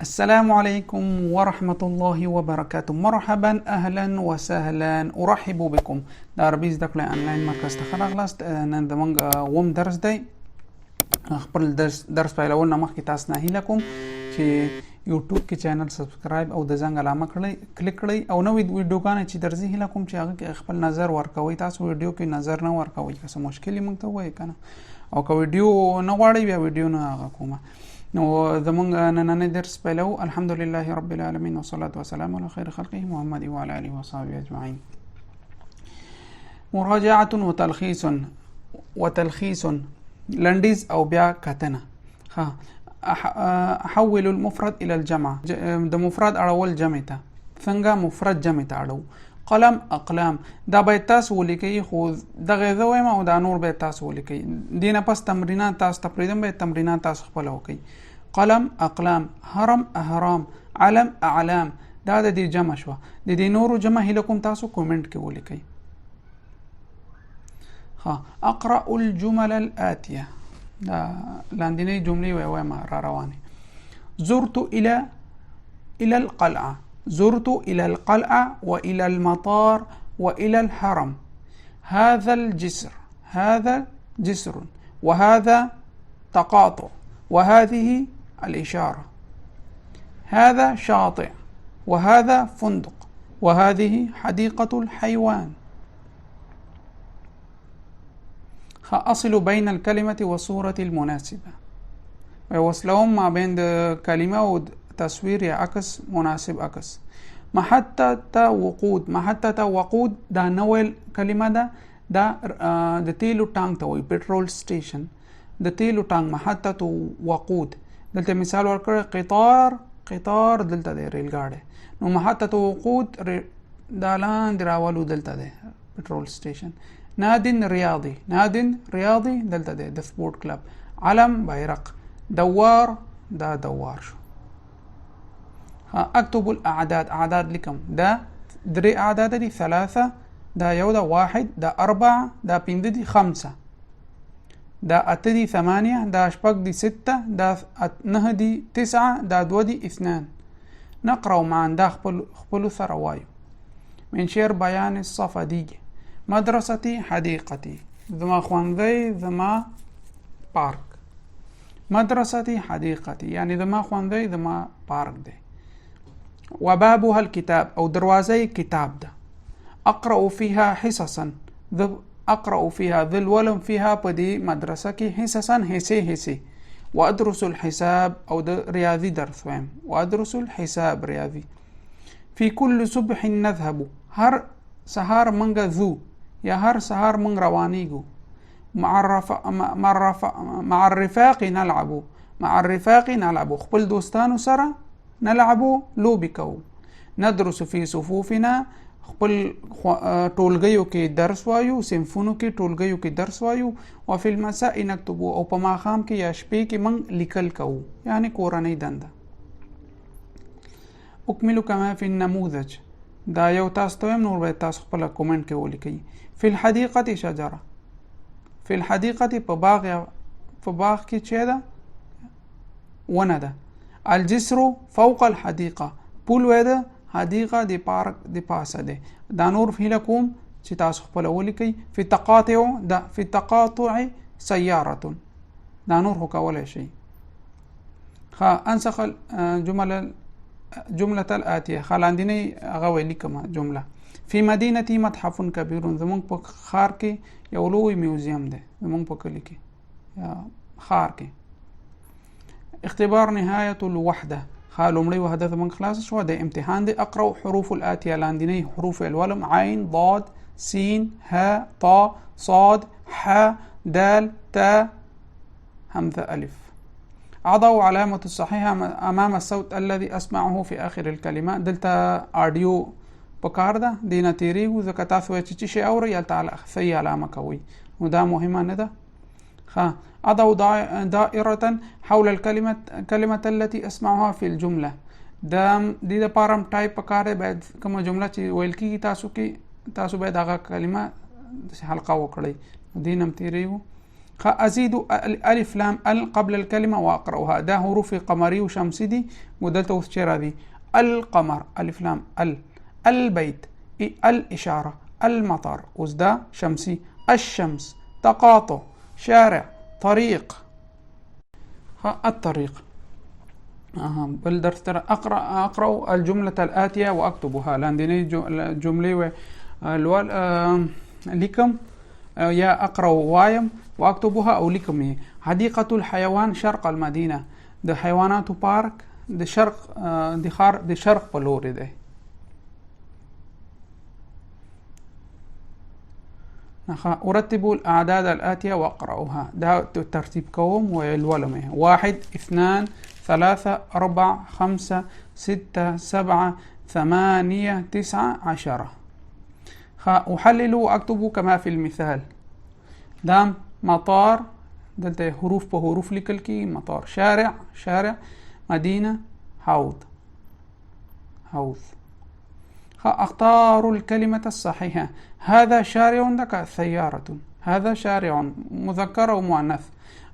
السلام عليكم ورحمة الله وبركاته. مرحبا، اهلا وسهلا، ارحب بكم. د عربي زده کړې آنلاین مرکز ته ښه راغلاست. نن زموږ اووم درس دی. خپل درس پیلولو نه مخکې تاسو نه هیله کوم چې یوټیوب کې چینل سبسکرایب او د زنګ علامه کړئ، کلیک کړئ او نوې ویډیوګانې چې درځي هیله کوم چې هغه کې خپل نظر ورکوئ. تاسو ویډیو کې نظر نه ورکوئ، که څه مشکل یې موږ ته ووایئ که نه، او که ویډیو نه غواړئ بیا ویډیو نه هغه کومه. نو زمونږ نننی درس پیلو. الحمد لله رب العالمین والصلاة والسلام على خیر خلقه محمد وعلى آله وصحبه اجمعین. مراجعه وتلخیص، وتلخیص لنډیز او بیا کتنه. ها، احول المفرد الى الجمع، د مفرد اړول جمع ته. څنګه مفرد جمع ته اړو؟ قلم، اقلام. دا باید تاسو ولیکئ، خو دغه زه وایم او دا نور باید تاسو ولیکئ. دې نه پس تمرینات تاسو ته پرېږدم، باید تمرینات تاسو خپله وکړئ. قلم، اقلام، هرم، اهرام، علم، اعلام. دا د دې جمع شوه. د دې نورو جمع هیله کوم تاسو کومنټ کې ولیکئ. ها، اقرأ الجمل الآتیه، دا لاندینۍ جملې وایم را روانې. زرت إلى القلعة، زرت إلى القلعة وإلى المطار وإلى الحرم. هذا الجسر، هذا جسر، وهذا تقاطع، وهذه الإشارة. هذا شاطئ، وهذا فندق، وهذه حديقة الحيوان. أصل بين الكلمة والصورة المناسبة، وصلهم ما بين کلمه او تصویر یا عکس، مناسب عکس. محطة وقود، محطة وقود دا نوې کلمه ده، دا د تیلو ټانک ته وایي، petrol station، د تیلو ټانک محطة وقود. دلته مثال ورکړی، قطار، قطار دلته دی، ریل ګاډی. نو محطة وقود دا لاندې راولو، دلته دی petrol station. ناد رياضي، ناد رياضي دلته دی د sport club. علم، بیرق. دوار، دا دوار شو. اكتب الاعداد، اعداد لیکم. دا درې اعداد دي، ثلاثه، دا یو ده واحد، دا اربع، دا پنځه دي خمسه، دا اته دي ثمانیه، دا شپږ دي سته، دا نهه دي تسعه، دا دوه دي اثنان. نقرأ معا، دا خپل سره وایو. من شعر بیان الصفدي، مدرستي حديقتي، زما ښوونځی زما پارک. مدرستي حديقتي یعنی زما ښوونځی زما پارک دی. وبابها الكتاب، او دروازه کتاب ده. اقرأ فيها حصصا، اقرأ فيها ذل ولم فيها په دې مدرسه کې، حصصا حصې حصې. وادرس الحساب، او د ریاضي درس وایم. وادرس الحساب ریاضي. في كل صبح نذهب، هر سهار منګه ځو یا هر سهار منګ روانیږو. مع الرفاق نلعب، مع الرفاق نلعب، خپل دوستانو سره نلعب لوبې کوو. ندرس في صفوفنا، خپل ټولګیو کې درس وایو، صنفونو کې ټولګیو کې درس وایو. وفي المساء نكتب، او په ماښام کې یا شپې کې موږ لیکل کوو، یعنی کورنۍ دنده. اکمل كما في النموذج، دا یو تاسو ته وایم، نور باید تاسو خپله کومنټ کې ولیکئ. في الحديقة شجرة، في الحديقة په باغ یا په باغ کې چې ده ونه ده. الجسر فوق الحديقة، پول وای ده حدیقه د پارک د پاسه ده. دا نور هیله کوم چې تاسو خپله ولیکئ. في تقاطع، دا في تقاطع سيارة، دا نور خو کولی شئ. ښه، انسخ جمل جملة الآتية، ښه لاندینۍ هغه ویلي کومه جمله. في مدينتي متحف كبير، زمونږ په ښار کې یو لوی میوزیم دی، زمونږ په کلي کې یا ښار کې. اختبار نهاية الوحدة، ښه لومړۍ وحده زمونږ خلاصه شوه، د امتحان دی. اقرأ حروف الآتية، لاندینۍ حروف الولم، عین، ضاد، سين، ها، طا، صاد، ح، دال، تا، همزة، ألف. أضع علامة الصحيحة أمام الصوت الذي أسمعه في آخر الكلمة. دلته آډیو پکار ده، دې نه تېرېږو، ځکه تاسو وایئ چې څه شی اورئ هلته صحیح علامه کوئ، نو دا مهمه نه ده. ښه، أضع دائرة حول الكلمة كلمة التي أسمعها في الجملة. د دې لپاره هم ټایپ پکار دی، باید کومه جمله چې ویل کېږي تاسو کې، تاسو باید هغه کلمه حلقه وکړئ، دې نه هم تېرېږو. ازيد الف لام ال قبل الكلمه واقراها. دا حروف قمري او شمسي دي، ودلته اوس چې راځي القمر، الف لام ال، البيت، الاشاره، المطر، اوس دا شمسي، الشمس، تقاطع، شارع، طريق. الطريق. بل درس ترى اقرا الجمله الاتيه واكتبها. لاندینۍ جملې و لول لیکم یا اقرا وایم واكتبها او لیکم یې. حدیقه الحيوان شرق المدینه، د حیواناتو پارک د شرق د ښار د شرق په لوري دی. أرتب الأعداد الآتية وأقرأها. ده ترتيب كوم والولم. 1 2 3 4 5 6 7 8 9 10. أحلل وأكتب كما في المثال. دام مطار، دلته حروف په حروف لیکل کی، مطار، شارع، شارع، مدینه، حوض، حوض. اختار الكلمة الصحيحة. هذا شارع لك سيارة، هذا شارع مذكر أو مؤنث.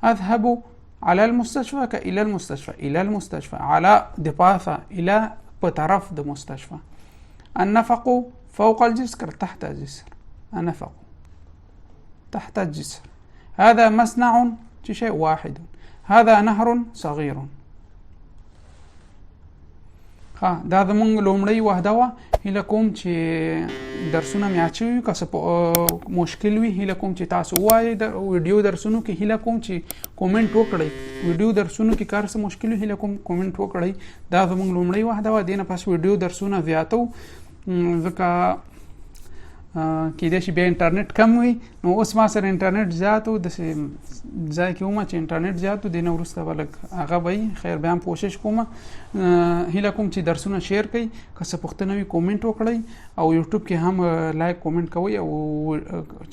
أذهب على المستشفى إلى المستشفى، إلى المستشفى، على دباثة، إلى بطرف د مستشفى. النفق فوق الجسر، تحت الجسر، النفق تحت الجسر. هذا مصنع شيء واحد. هذا نهر صغير. دا زمونږ لومړۍ وحده وه. هیله کوم چې درسونه مې یاد شوي وي، که څه مشکل وي هیله کوم چې تاسو ووایئ د ویډیو درسونو کې. هیله کوم چې کومنټ وکړئ ویډیو درسونو کې، که هر څه مشکل وي هیله کوم کومنټ وکړئ. دا زمونږ لومړۍ وحده وه، دې نه پس ویډیو درسونه زیاتو، ځکه کېدای شي بیا انټرنیټ کم وي. نو اوس ما سره انټرنیټ زیات و، داسې ځای کې وم چې انټرنیټ زیات و، دې نه وروسته به لږ هغه به وي. خیر، بیا هم کوشش کوم. هیله کوم چې درسونه شیر کړئ، که څه پوښتنه وي کومنټ وکړئ، او یوټیوب کې هم لایک کومنټ کوئ، او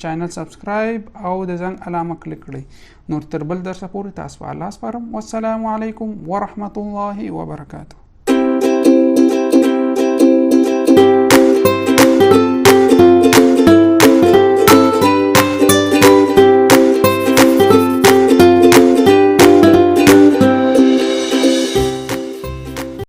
چینل سبسکرایب او د زنګ علامه کلیک کړئ. نور تر بل درسه پورې تاسو په الله سپارم. والسلام علیکم ورحمت الله وبرکاته.